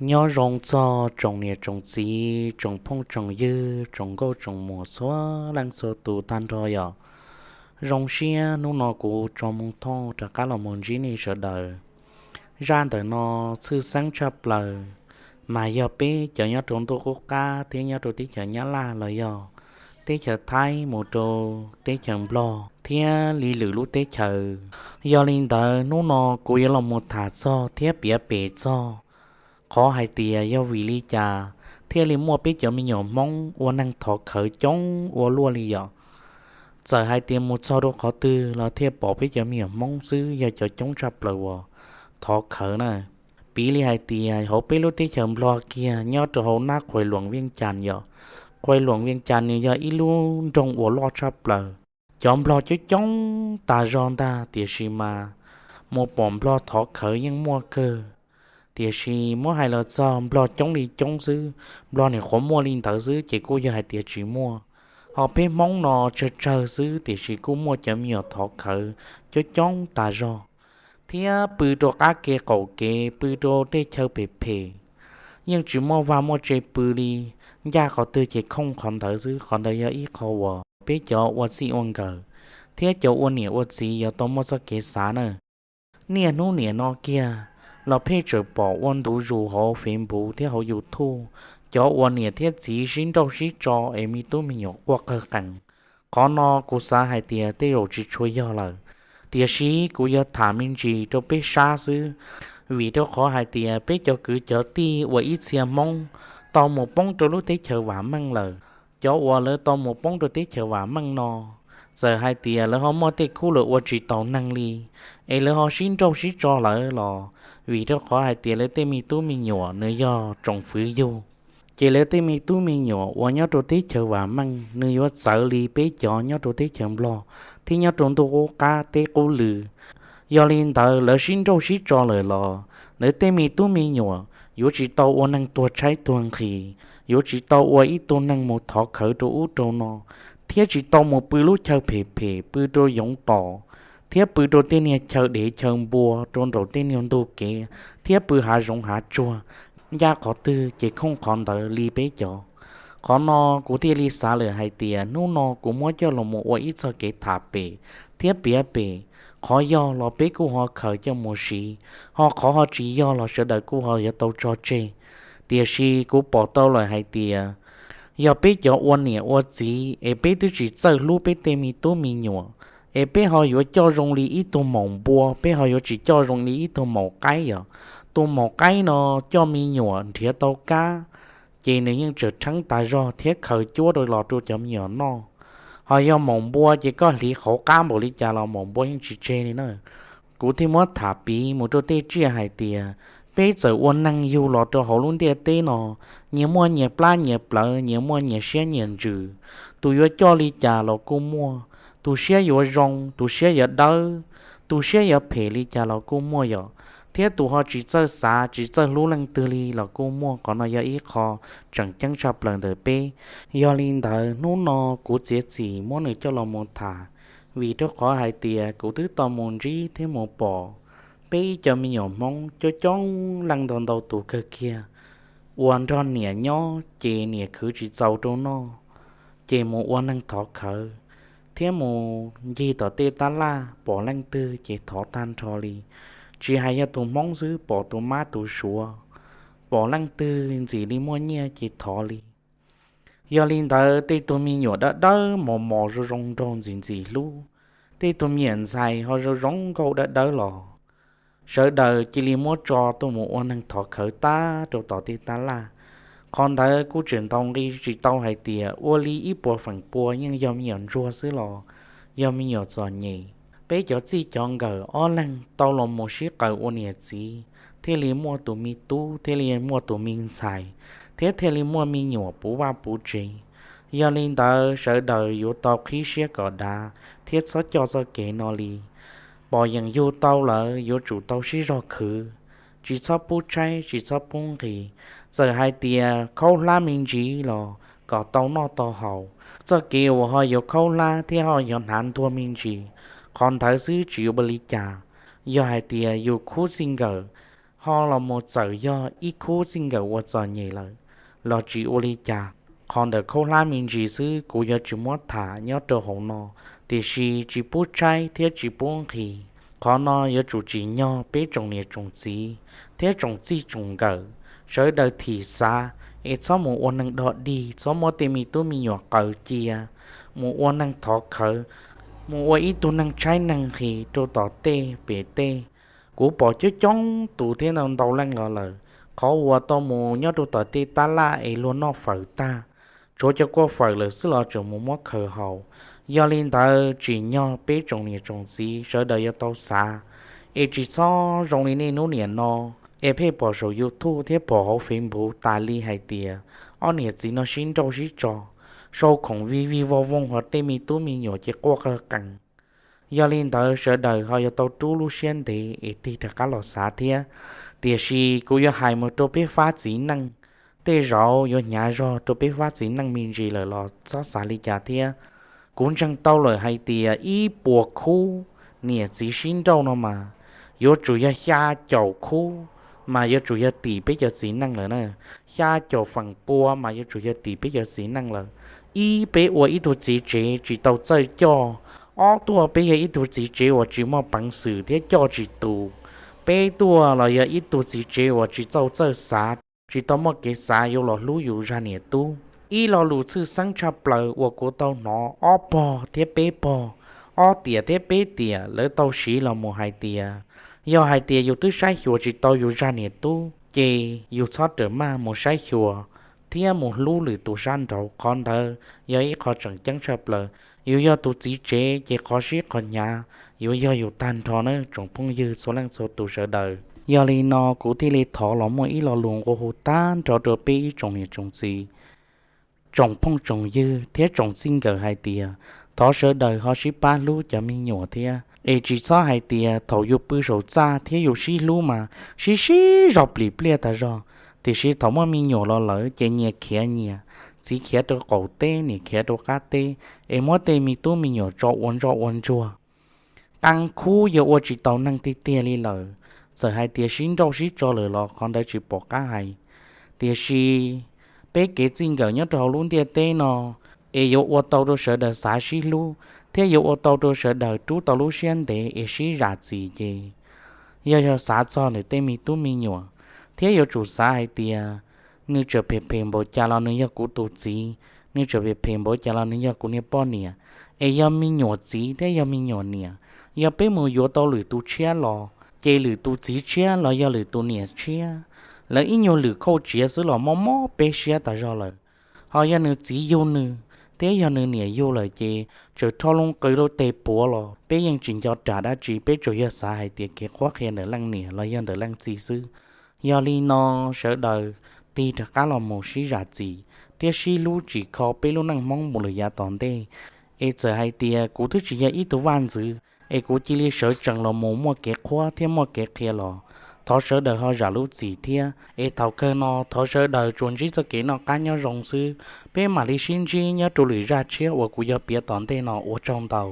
Nyob zoo txog tsoom niam tsoom txiv, tsoom phooj tsoom ywg, tsoom nkauj tsoom muam txhua leej txhua tus tag nrho yom. Zoo siab hnub no kuv tso moo thooj rov qab los mus ntsib nej sawv daws. Zaj ntawm no tshwj xeeb tshaj plaws, mas yog peb cov nyob rau ntuj qub qab thiab nyob rau teb chaws Nyab Laj los yog teb chaws Thaib mus rau teb chaws Nplog thiab li lwm lub teb chaws. Yog li ntawd hnub no kuv yuav los mus tham txog thiab piav pem txog qhov hais tias yog vim li cas thiaj li muaj peb cov me nyuam Hmoob ua neeg thov khawv coob ua luaj li yom. Txawm hais tias mus txog rau qhov twg los thiaj pom peb cov me nyuam Hmoob xwb yog cov coob tshaj plaws uas thov khawv na. Piv li hais tias hauv peb lub teb chaws Nplog kiag nyob rau hauv nab Qhuais Luam Viaj Cas yom. Qhuais Luam Viaj Cas nws yog ib lub nroog uas loj tshaj plaws. Cov Nplog coob coob tas zog ntag tiam sis mas mus pom Nplog thov khawv yeej muaj kawg. Tiam sis muab hais los txog Nplog coob li coob xwb, Nplog nim qhuav muaj li ntawd xwb ces kuj yog hais tias tsis muaj. Ho peb Hmoob no tsawg tsawg xwb tiam sis kuj muaj cov me nyuam thov khawv coob coob tas zog, thiab pw rau qab kev qaum kev, pw rau tej chaw phem phem, yeej tsis muaj vaj muaj tse pw li. Ncaj qhov twg ces khooj qhov ntawd xwb, qhov ntawd yog ib qho uas peb cov ua txij ua nkawm thiab cov ua niam ua txiv yuav tau muaj txoj kev xav na. Niaj hnub nim no kiag los pheej tseem pom ua ntu zus hauv Facebook thiab hauv YouTube, cov uas niam thiab txiv sib nrauj sib tso es me tub me nyuam quaj qawg qees. Qhov no kuv xav hais tias tej zaum tsis tshua yog lawm, tiam sis kuv yuav tham me ntsis rau peb saib xwb, vim rau qhov hais tias peb cov kwv cov tij uas ib txhia Hmoob tau mus poob rau lub teb chaws vam meej lawm. Cov uas lawv tau mus poob rau teb chaws vam meej no, txawm hais tias lawv ho muaj tej khub lawm ua tsis taus neeg li, es lawv ho sib nrauj sib tso lawm los vim rau qhov hais tias lawv tej me tub me nyuam nws yog tsoom fwv yug, ces lawv tej me tub me nyuam uas nyob rau teb chaws vam meej nws yuav txawv li peb cov nyob rau teb chaws Nplog thiab nyob rau ntuj qub qab teb qub lw. Yog li ntawd lawv sib nrauj sib tso lawm los lawv tej me tub me nyuam yuav tsis tau ua neeg tuag tshaib tuag nqhis, yuav tsis tau ua ib tug neeg mus thov khawv rau ub rau no, thiab tsis tau mus pw lub chaw phem phem, pw rau yoov tom, thiab pw rau tej niag chaw dev chaw npua rau nraum tej niag ntug kev, thiab pw hav zoov hav tsuag, ncaj qhov twg ces khooj qhov ntawd li peb cov. Qhov no kuv thiaj li xav lawm hais tias hnub no kuv muab coj los mus ua ib txoj kev tham pem thiab piav pem, qhov yog los peb kuj ho khaws coj mus siv, ho qhov ho tsis yog los sawv daws kuj ho yuav tau tso tseg. Tiam sis kuv pom tau lawm hais tias yog peb cov ua niam ua txiv es peb twb tsis txawj hlub peb tej me tub me nyuam, es peb ho yuav coj zoo li ib tug maum npua, peb ho yuav tsis coj zoo li ib tug maum qaib yom. Tus maum qaib no coj me nyuam nrhiav tau kab, ces nws yeej tseem rheeb tas zog thiab khaws cuab rau los rau cov me nyuam noj. Ho yog maum npua ces koj hliv qhov qab npaum li cas los maum npua yeej tsis tseg li na. Kuv thiaj muab tham piv mus rau tej tsiaj hais tias peb txawm ua neeg yug los rau hauv lub ntiaj teb no, nyias muaj nyias plab nyias plawv, nyias muaj nyias siab nyias ntsws. Tus yuav coj li cas los kuj muaj, tus siab yuav zoo, tus siab yuav dawb, tus siab yuav phem li cas los kuj muaj yom. Thiab tus ho tsis txawj xav tsis txawj hlub leej twg li los kuj muaj. Qhov no yog ib qho tseem ceeb tshaj plaws ntawm peb. Yog li ntawd hnub no kuv txiav txim muab nws coj los mus tham, vim rau qhov hais tias kuv twb tau mus ntsib thiab mus pom peb ib co me nyuam Hmoob coob coob leej ntau ntau tus kawg kiag, uas nrog niam nyob ces niam khwv tsis txaus rau noj, ces mus ua neeg thov khawv, thiab mus ncig tom tej tab laj pom leej twg ces thov tag nrho li. Tsis hais yog tus Hmoob xwb, pom tus mab tus suav, pom leej twg ntxim li muaj nyiaj ces thov li. Yog li ntawd tej tug me nyuam dawb dawb mos mos zoo zoo nraug ntxim ntxim hlub, tej tug me nyuam ntxhais ho zoo zoo nkauj dawb dawb los, sawv daws cia li muab tso tuaj mus ua neeg thov khawv tag rau tom tej tab laj. Qhov ntawd kuj tseem ntaus nqi tsis tau hais tias ua li ib puas feem pua yeej yog me nyuam ntsuag xwb los yog me nyuam txom nyem. Peb cov txij cov nkawm ob leeg tau los mus sib qaws ua niam txiv, thiaj li muaj tus me tub thiaj li muaj tus me ntxhais, thiab thiaj li muaj me nyuam puv vaj puv tsev. Yog li ntawd sawv daws yuav tau qhib siab kom dav thiab txhob coj txoj kev no li. Pom yeem yug tau lawm yuav tsum tau sib zog khwv, tsis txhob pub tshaib tsis txhob pub nqhis. Txawm hais tias khaub hlab me ntsis los kom tau noj tau haus, txoj kev uas ho yuav khaub hlab thiab ho yuav hnav ntuag me ntsis, qhov ntawd xwb tsis ua li cas. Yog hais tias yus khub txij nkawm ho los mus txawm yog ib khub txij nkawm ua txom nyem lawm los tsis ua li cas. Qhov ntawm khaub hlab me ntsis xwb kuv yuav tsis muab tham nyob rau hauv no, tiam sis tsis pub tshaib thiab tsis pub nqhis. Qhov no yuav tsum tsim nyog peb tsoom niam tsoom txiv thiab tsoom txij tsoom nkawm sawv daws thim xav, es txhob mus ua neeg dog dig, txhob muab tej me tub me nyuam qaws cia, mus ua neeg thov khawv, mus ua ib tug neeg tshaib neeg nqhis rau tom tej pem tej. Kuv pom coob coob tus thiab ntau ntau leej los lawm, qhov uas tau mus nyob rau tom tej tab laj es luag noj fawm tag, tshuav cov kua fawm lawm xwb los tseem mus muab khaws haus. Yog li ntawd tsim nyog peb tsoom niam tsoom txiv sawv daws yuav tau xav, es tsis txhob zoo li niaj hnub niam no es pheej pom saum YouTube thiab pom hauv Facebook tas li hais tias ob niam txiv no sib nrauj sib tso, sau khoom vij vij voog voog ho tej me tub me nyuam ces quaj qawg qees. Yog li ntawd sawv daws ho yuav tau rub lub siab ntev es tig rov qab los xav thiab. Tiam sis kuv yuav hais mus rau peb fab txiv neej, tej zaum yuav hnyav zog rau peb fab txiv neej me ntsis lawm los txhob xav li cas thiab. Kuv ntseeg tau lawm hais tias ib puas khub niam txiv sib nrauj no mas yuav tsum yog xya caum khub mas yuav tsum yog tim peb cov txiv neej lawm na. Xya caum feem pua mas yuav tsum yog tim peb cov txiv neej lawm. Ib, peb ua ib tug txiv tsev tsis tau txawj coj. Ob tuaj, peb yog ib tug txiv tsev uas tsis muaj peev xwm thiab coj tsis tus. Peb tuaj los yog ib tug txiv tsev uas tsis tau txawj xav, tsis tau muaj kev xav yuav los hlub yus zaj niam tub. Ib lo lus tshwj xeeb tshaj plaws uas kuv tau hnov ob pog thiab peb pog, ob tiam thiab peb tiam lawv tau siv los mus hais tias, yog hais tias yus twb saib xyuas tsis tau yus zaj niam tub ces yus txhob rawm maj mus saib xyuas thiab mus hlub lwm tus sab nraud. Qhov ntawd yog ib qho tseem ceeb tshaj plaws. Yus yog tus txiv tsev ces qhov sib qhov hnyav yuav yog yus tag nrho na tsoom phooj ywg txhua leej txhua tus sawv daws. Yog li no kuv thiaj li thov los muaj ib lo lus nqua hu tag nrho rau peb ib tsoom niam tsoom txiv, tsoom phooj tsoom ywg thiab tsoom txij nkawm hais tias thov sawv daws ho sib pab hlub cov me nyuam thiab, es tsis txhob hais tias thaum yus pw saum txaj thiab yus sib hlub mas sib sib zog plim pliaj tas zog, tiam sis thaum muaj me nyuam los lawm ces nyias khiav nyias, txiv khiav rau qaum teb, niam khiav rau qab teb, es muab tej me tub me nyuam tso ua ntsoj ua ntsuag. Qee khub yog ua tsis tau neeg tiag tiag li lawm, txawm hais tias sib nrauj sib tso lawm los qhov ntawd tsis pom qab hais. Tiam sis peb kev txij nkawm nyob rau hauv lub ntiaj teb no, es yuav ua tau rau sawv daws xav sib hlub, thiab yuav ua tau rau sawv daws rub tau lub siab ntev es sib zam txim ces yog yog xav txog ntawm tej me tub me nyuam, thiab yuav tsum xav hais tias nws tseem phem phem npaum cas los nws yog kuv tus txiv, nws tseem phem phem npaum cas los nws yog kuv niag poj niam. Es yog me nyuam txiv thiab yog me nyuam niam, yog peb mus yuav tau lwm tus tshiab los ces lwm tus txiv tshiab los yog lwm tus niam tshiab, lawv ib nyuag lwm khauj tsiav xwb los mob mob peb siab tas zog lawm. Ho yog nws txiv yug nws thiab yog nws niam yug lawm ces tseem rho loo qws rau tes puav los peb yeej tsis nco ras dab tsi, peb tsuas yog xav hais tias kev qhuab qhia ntawm leej niam los yog ntawm leej txiv xwb. Yog li no sawv daws tig rov qab los mus sib zam txim thiab sib hlub tsim kho peb lub neej Hmoob mus lawm yav tom ntej. Es txawm hais tias kuv twb tsis yog ib tug vaj ntxwv, es kuv cia li sawv tsees los mus muaj kev qhuab thiab muaj kev qhia los thov sawv daws ho zam lub txim thiab. Es thaum kawg no thov sawv daws tsuas ntsib txoj kev noj qab nyob zoo xwb, peb mam li sib ntsib nyob rau lwm zaj tshiab uas kuv yuav piav tom ntej no. Ua tsaug ntau.